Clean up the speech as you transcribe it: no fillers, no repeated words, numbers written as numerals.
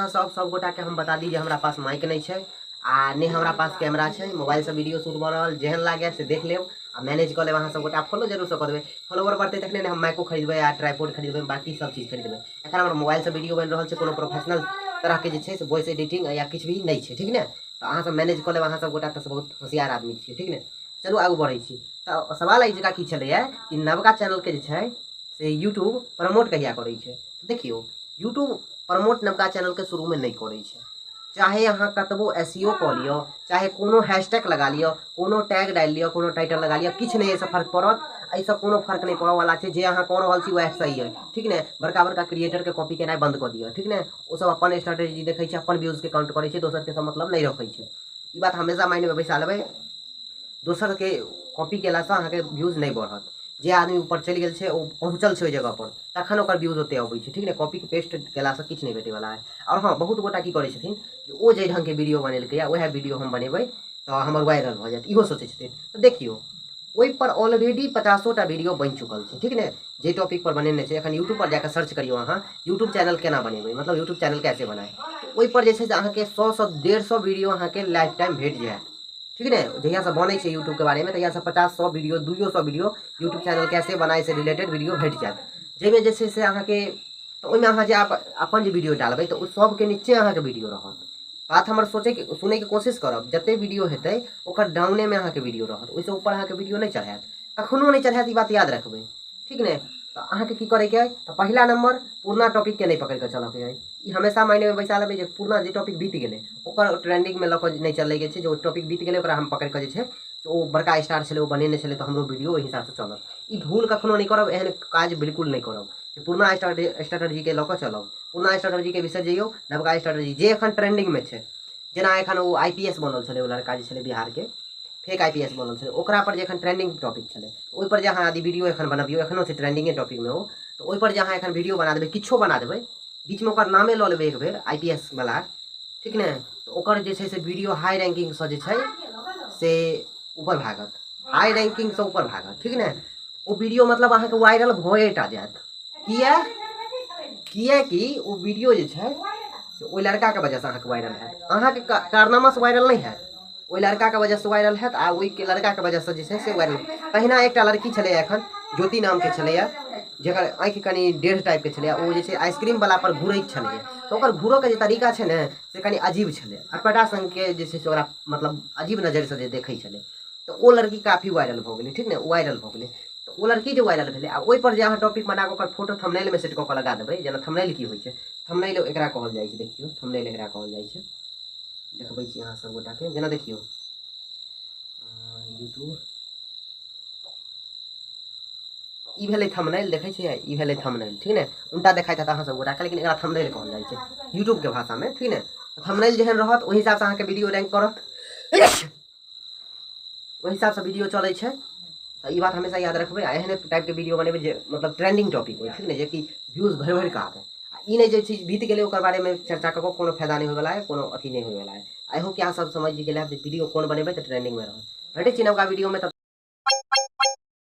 अहाँ सब सब गोटाके हम बता दी जे हमरा पास माइक नहि छै आ नहि हमरा पास कैमरा छै। मोबाइलसँ वीडियो शूट भऽ रहल, जेहन लागै से देख लेब आ मैनेज कऽ लेब। अहाँ सब गोटा फॉलो जरूरसँ कऽ देबै। फॉलोवर बढ़तै तखने ने हम माइको खरीदबै आ ट्राइपोड खरीदबै, बाकी सब चीज खरीदबै। एखन हमर मोबाइलसँ वीडियो बनि रहल छै, कोनो प्रोफेशनल तरहके जे छै से वॉइस एडिटिंग या किछु भी नहि छै, ठीक ने? तऽ अहाँ सब मैनेज कऽ लेब। अहाँ सब गोटा तऽ बहुत होशियार आदमी छियै, ठीक ने? चलू आगू बढ़ै छी। तऽ सवाल एहि जगह की छलैए कि नवका चैनलके जे छै से यूट्यूब प्रमोट कहिया करै छै? देखियौ, यूट्यूब प्रमोट नवका चैनलके शुरूमे नहि करै छै। चाहे अहाँ कतबो एस ई ओ कऽ लिअ, चाहे कोनो हैशटैग लगा लिअ, कोनो टैग डालि लिअ, कोनो टाइटल लगा लिअ, किछु नहि एहिसँ फर्क पड़त। एहिसँ कोनो फर्क नहि पड़ऽवला छै। जे अहाँ कऽ रहल छी वएह सही अइ, ठीक ने? बड़का बड़का क्रिएटरके कॉपी केनाइ बन्द कऽ दिअ, ठीक ने? ओसभ अपन स्ट्रेटेजी देखै छै, अपन व्यूजके काउंट करै छै, दोसरके सब मतलब नहि रखै छै। ई बात हमेशा माइंडमे बैसा लेबै, दोसरके कॉपी केलासँ अहाँके व्यूज नहि बढ़त। जे आदमी ऊपर चलि गेल छै, ओ पहुँचल छै ओहि जगहपर, तखन ओकर व्यूज ओते अबै छै, ठीक ने? कॉपीके पेस्ट केलासँ किछु नहि भेटैवला है। आओर हँ, बहुत गोटा की करै छथिन जे ओ जाहि ढङ्गके वीडियो बनेलकै उएह वीडियो हम बनेबै तऽ हमर वायरल भऽ जायत, इहो सोचै छथिन। तऽ देखियौ, ओहिपर ऑलरेडी 50टा वीडियो बनि चुकल छै, ठीक ने? जे टॉपिक पर बनेने छै। एखन यूट्यूब पर जाकऽ सर्च करियौ अहाँ, यूट्यूब चैनल केना बनेबै, मतलब यूट्यूब चैनल कैसे बनाए, ओहिपर जे छै से अहाँके 100सँ 150 वीडियो अहाँके लाइफ टाइम भेट जायत, ठीक ने? जहियासँ बनै छै यूट्यूबके बारेमे, तहियासँ 50 100 वीडियो, 200 वीडियो यूट्यूब चैनल कैसे बनाए से रिलेटेड वीडियो भेट जायत। जाहिमे जे छै से अहाँके, तऽ ओहिमे अहाँ जे अपन जे वीडियो डालबै, तऽ ओ सबके नीचे अहाँके वीडियो रहत। बात हमर सोचैके सुनैके कोशिश करब। जते वीडियो हेतै, ओकर डाउनेमे अहाँके वीडियो रहत, ओहिसँ ऊपर अहाँके वीडियो नहि चढ़ायत, कखनो नहि चढ़ायत। ई बात याद रखबै, ठीक ने? तऽ अहाँके की करैके अइ? तऽ पहिला नंबर, पुरना टॉपिकके नहि पकड़ि कऽ चलऽके अइ। ई हमेशा माइंडमे बैसा लेबै जे पुरना जे टॉपिक बीत गेलै, ओकर ट्रेंडिंगमे लऽ कऽ नहि चलैके छै। जे ओ टॉपिक बीत गेलै, ओकरा हम पकड़ि कऽ जे छै से ओ बड़का स्टार छलै, ओ बनेने छलै, तऽ हमरो वीडियो ओहि हिसाबसँ चलत, ई भूल कखनो नहि करब। एहन काज बिल्कुल नहि करब जे पुरना स्ट्रेटजीके लऽ कऽ चलब। पुरना स्ट्रेटजीके बिसरि जइयौ। नवका स्ट्रेटजी जे एखन ट्रेंडिंगमे छै, जेना एखन ओ आईपीएस बनल छलै, ओ लड़का जे छलै बिहारके, फेक आईपीएस बनल छलै, ओकरा पर जे एखन ट्रेंडिंग टॉपिक छलै, ओहि पर जे अहाँ यदि वीडियो एखन बनबियौ, एखनो छै ट्रेंडिंगे टॉपिकमे ओ, तऽ ओहि पर जे अहाँ एखन वीडियो बना देबै, किछो बना देबै, बीचमे ओकर नामे लऽ लेबै एक बेर आईपीएस वाला, ठीक ने? तऽ ओकर जे छै से वीडियो हाई रैंकिंगसँ जे छै से ऊपर भागत, हाई रैंकिंगसँ ऊपर भागत, ठीक ने? ओ वीडियो मतलब अहाँके वायरल भए टा जायत। किया? किएकि ओ वीडियो जे छै से ओहि लड़काके वजहसँ अहाँके वायरल हैत, अहाँके कारनामासँ वायरल नहि हैत। ओहि लड़काके वजहसँ वायरल हैत आ ओहि लड़काके वजहसँ जे छै से वायरल। तहिना एकटा लड़की छलैए एखन, ज्योति नामके छलैए, जकर आँखि कनि डेढ़ टाइपके छलैए। ओ जे छै आइसक्रीम वाला पर घूरैत छलैए, तऽ ओकर घूरऽके जे तरीका छै ने, से कनि अजीब छलै। अटपटा संगके जे छै से ओकरा मतलब अजीब नजरिसँ जे देखै छलै, तऽ ओ लड़की काफी वायरल भऽ गेलै, ठीक ने? वायरल भऽ गेलै। तऽ ओ लड़की जे वायरल भेलै आ ओहि पर जे अहाँ टॉपिक बना कऽ ओकर फोटो थंबनेलमे सेट कऽ कऽ लगा देबै। जेना थंबनेल की होइ छै? थंबनेल एकरा कहल जाइ छै। देखियौ, थंबनेल एकरा कहल जाइ छै। देखबै छी अहाँ सब गोटाके। जेना देखियौ, यूट्यूब ई भेलै थंबनेल। देखै छियै, ई भेलै थंबनेल, ठीक ने? उल्टा देखाइत हेतै अहाँ सब गोटाके, लेकिन एकरा थंबनेल कहल जाइ छै यूट्यूबके भाषामे, ठीक ने? थंबनेल जेहन रहत, ओहि हिसाबसँ अहाँके वीडियो रैंक करत, ओहि हिसाबसँ वीडियो चलै छै। तऽ ई बात हमेशा याद रखबै आ एहने टाइपके वीडियो बनेबै जे मतलब ट्रेंडिंग टॉपिक होइ, ठीक ने? जे कि व्यूज भरि भरि कऽ आबै। आ ई नहि, जे चीज बीत गेलै ओकर बारेमे चर्चा कऽ कऽ कोनो फायदा नहि होइवला है, कोनो अथी नहि होइवला है। I hope कि अहाँ सब समझि गेल हैब जे वीडियो कोन बनेबै तऽ ट्रेंडिंगमे रहत। भेटै छी नवका वीडियोमे तऽ।